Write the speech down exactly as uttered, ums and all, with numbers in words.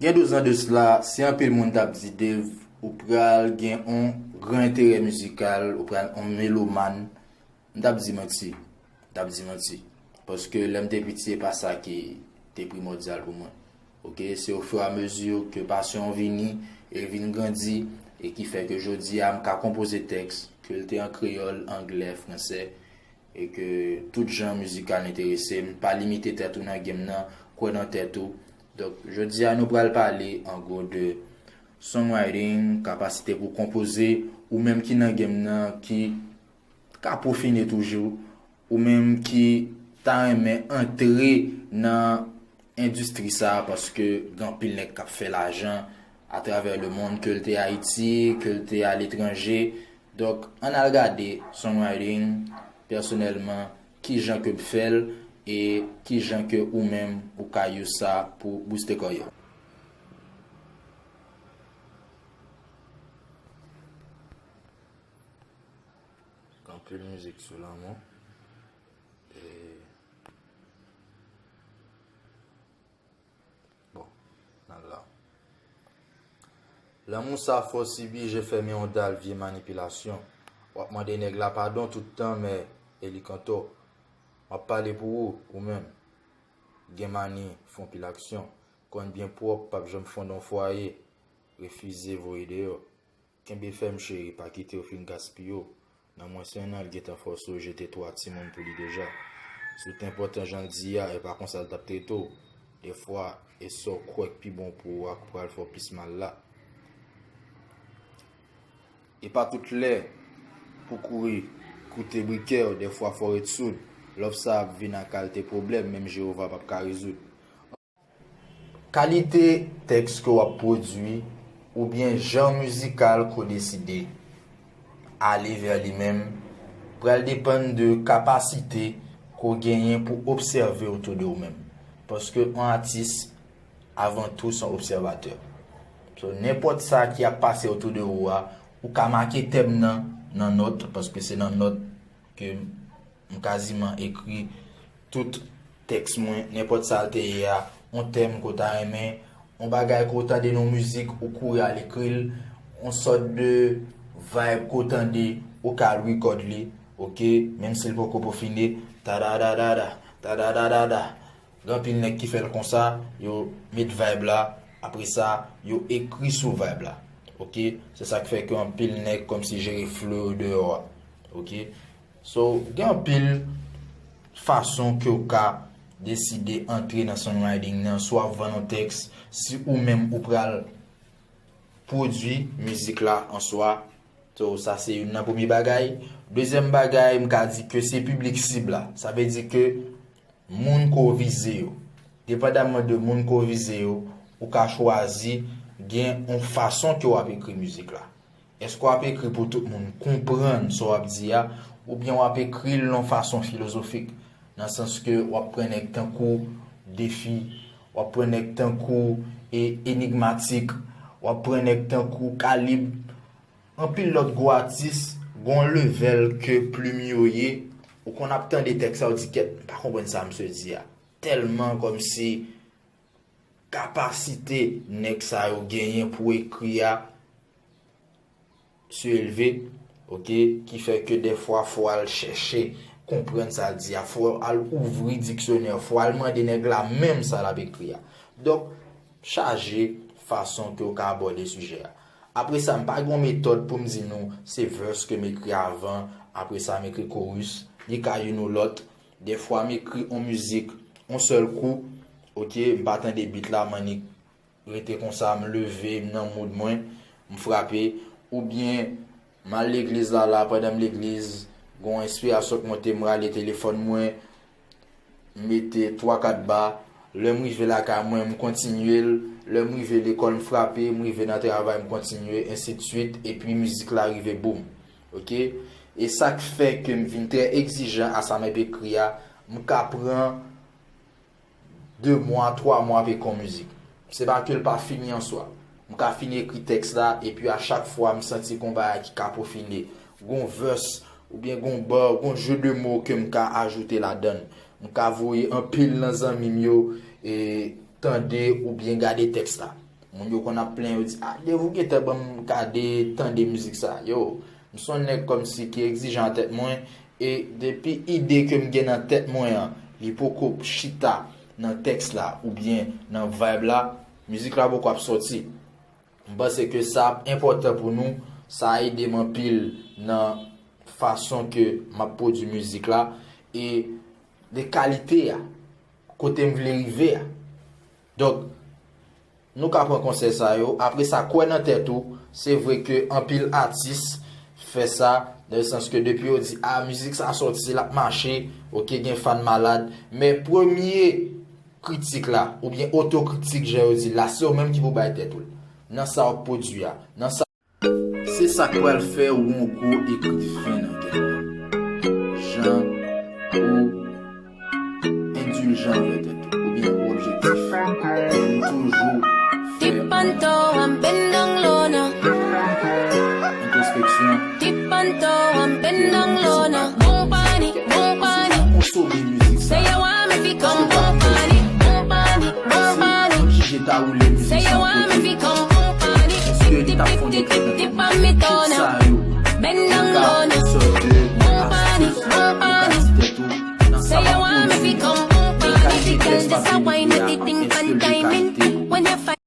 Gen douz an de sila, si anpil moun t ap di, Dave, ou pral gen yon gran enterè mizikal, ou pral yon melomàn, m t ap di manti. M t ap di manti. Paske lè m te piti, e pa sa ki te primòdyal pou mwen. Oke, se ofiramezi ke pasyon an vini, e l vin grandi, e ki fè ke jodi a, m ka konpoze tèks, ke l te an kreyòl, anglè, fransè, e ke tout jan mizikal enterese m. Pa limite tèt ou nan game nan, kwè nan tèt ou. Donk, jodi a, nou pral pale, an gwo, de songwriting, kapasite pou konpoze, ou menm ki nan game nan, ki ka pwofine toujou, ou menm ki ta renmen antre nan endistri sa a, paske gen anpil nèg k ap fè lajan atravè lemonn, ke l te Ayiti, ke l te aletranje. Donk, ann al gade songwriting, pèsonèlman, kijan ke m fè l e kijan ke ou menm ou ka use sa pou booste karyè w. Gen anpil mizik sou lanmou. E, bon, nan la. Lanmou sa fò sibi, je fèmen yon dal vye manipilasyon. W ap mande nèg la padon tout tan, men e li k antò. M ap pale pou ou, ou menm. Gen mani, fè yon pil aksyon. Konn byen pwòp, p ap janm fonde yon fwaye. Refize voye deyò. Kenbe fèm cheri, pa kite yo fin gaspiye w. Nan mwens yon an, l gentan fòse w jete twa timoun pou li deja. Si w t enpòtan jan l di a, e pa konsa l t ap trete w. Defwa, e sa w kwè k pi bon pou ou a k pral fè w plis mal la. E pa tout lè pou kouri koute brikè w, defwa fò w ret soud. Love sa ap vin ak kalte pwoblèm, menm Jewova p ap ka rezoud. Kalite tèks ke w ap pwodui oubyen jan mizikal ke w deside ale vè li menm pral depann de kapasite ke w genyen pou w obsève otou de ou menm. Paske yon atis, avan tou, se yon obsèvatè. So, nenpòt sa ki ap pase otou de ou a, ou ka make tèm nan nan nòt, paske se nan nòt ke m kaziman ekri tout tèks mwen, nenpòt sa l te ye a, yon tèm ke w ta renmen, yon bagay ke w tande nan yon mizik, ou kouri al ekri l, yon sòt de vibe ke w tande, ou ka al record li, oke, menm si l poko pofine, tadadadada, tadadadada. Gen anpil nèg ki fè l konsa, yo met vibe la, apre sa, yo ekri sou vibe la. Oke, se sa k fè ke anpil nèg kòmsi jere fle yo deyò a. Oke, so, gen anpil fason ke w ka deside antre nan songwriting nan, swa w ap vann yon tèks, si ou menm ou pral pwodui mizik la an swa. So, sa se youn nan premye bagay. Dezyèm bagay, m ka di ke se piblik sib la. Sa vle di ke moun ke w vize yo. Depandamman de moun ke w vize yo, ou ka chwazi gen yon fason ke w ap ekri mizik la. Èske w ap ekri pou tout moun konprann sa w ap di a, oubyen w ap ekri l yon fason filozofik, nan sans ke w ap pran nèg tankou Defi, w ap pran nèg tankou, e, Enigmatik, w ap pran nèg tankou Kalib, anpil lòt gwo atis, gon level ke plim yo ye, ou konn ap tande tèks sa, ou di, "Kèt, m pa konprann sa misye di a." Tèlman kòmsi kapasite nèg sa yo genyen pou ekri a surelve, oke, ki fè ke dèfwa fò w al chèche konprann sa l di a, fò w al ouvri diksyonè, fò w al mande nèg la menm sa l ap ekri a. Donk, chaje fason ke w ka abòde sijè a. Apre sa, m pa gen yon metòd pou m di nou se verse ke m ekri avan, apre sa m ekri chorus, li ka youn ou lòt. Dèfwa m ekri yon mizik yon sèl kou, oke, m pa tande beat la, m annik rete konsa, m leve, m nan mood mwen, m frape, oubyen m al legliz la, la, pandan m legliz, gon enspirasyon k monte, m rale telefòn mwen, m mete twa kat ba, lè m rive lakay mwen, m kontinye l, lè m rive lekòl, m frape, m rive nan travay, m kontinye, ensidswit, epi mizik la rive boum. Oke? E sa k fè ke m vin trè egzijan a sa m ap ekri a, m ka pran de mwa, twa mwa avèk yon mizik. Se pa ke l pa fini an swa. M ka fin ekri tèks la, epi a chak fwa m santi gon bagay ki ka pwofine, gon verse, oubyen gon bar, gon jeu de mots ke m ka ajoute ladan l. M ka voye anpil nan zanmi m yo, e, tande oubyen gade tèks la. Moun yo konn ap plenyen, yo di, "A, Dave, ou gentan ban m gade, tande mizik sa." Yo, m se yon nèg kòmsi ki egzijan an tèt mwen, e depi ide ke m gen nan tèt mwen an, li poko chita nan tèks la oubyen nan vibe la, mizik la poko ap sòti. M panse ke sa ap enpòtan pou nou, sa ede m anpil nan fason ke m ap pwodui mizik la e de kalite a, kote m vle rive a. Donk, nou ka pran konsèy sa yo. Apre sa, kwè nan tèt ou. Se vre ke anpil atis fè sa, nan le sans ke depi yo di, "A, mizik sa sòti, l ap mache, oke, gen fan malad." Men premye kritik la, oubyen otokritik, jan yo di la, se ou menm ki pou bay tèt ou l. Nan sa w ap pwodui a, nan sa. Se sa k pral fè ou yon gwo ekriven nan kè w. Jan ou endiljan anvè tèt ou, oubyen ou objektif. Ou toujou fè Tipanto, I'm bending low now. Entwospeksyon. Tipanto, I'm bending low now. Boom pon it, boom pon it. Konsome mizik sa. Say you want me fi come boom pon it, boom pon it, boom pon it. Kòmsi w jije ta woule mizik sa pou ou. Èske li t ap fè yon ekri nan tèt ou? Tip sa yo. Bend down low now. Sòti.